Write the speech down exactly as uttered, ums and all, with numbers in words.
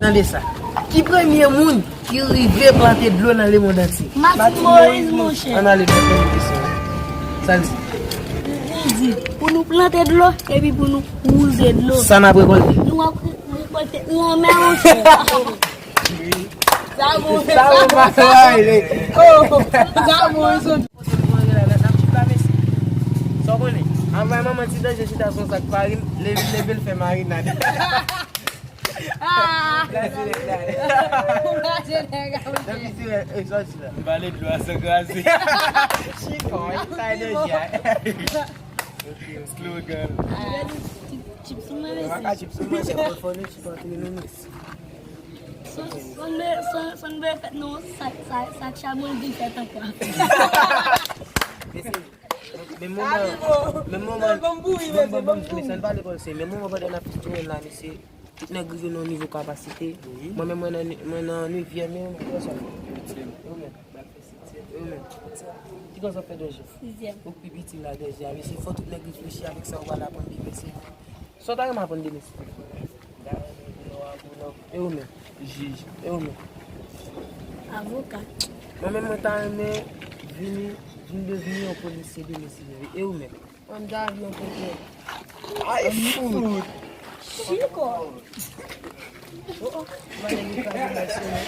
Tande sa. Ki premye moun ki rive plante dlo nan lemonn antye? Martine Moïse, monchè. Ann ale, nou fè yon kesyon. Sa l di? Li di, pou nou plante dlo, epi pou nou wouze dlo. Sa n ap rekòlte? Nou ap rekòlte lanmè, monchè. Sa bon, sa bon, pa travay, li. Oh, sa bon, sa. Kote nou pran la, n ap swiv la, mesye. Sa w konnen? Anvan manman ti danje chita sou yon sak farin, leve, leve l fè marinad. Ah! Kraze nèg la. Kraze nèg la, monchè. Depi ti wè, e sòti la. M pale dlo a san kraze. Chikon, sa e danje a. Ok, slogan. Chips mwen, mesye. Mwen ka chips mwen, se bon, fò nou chips antre nou, mesye. Son, son de, son, son de fèt non, sa, sa, sa chabon di fèt ankò. Mesye, men moman, men moman, bon, bon, bon, mesye, ann pale kòm se, men moman pandan n ap fè tounen la, mesye, tout nèg rive nan yon nivo kapasite. Mwen menm, mwen nan, mwen nan nevyèm, e ou menm, kòman sa? E ou menm? Ou menm? Ki kòz w ap fè danje? Sizyèm. Ou k pi piti la danje a, mesye, fò tout nèg reflechi avèk sa ou pral aprann de, mesye. Sa w ta renmen aprann de, mesye? E ou menm? Jij. E ou menm? Avoka. Mwen menm, mwen ta renmen vini, vin devni yon polisye de, mesye. E ou menm? Mwen ta vin yon polisye. Ay, fout! Chiko! Oh, oh, mwen lè li kraze bal sou mwen.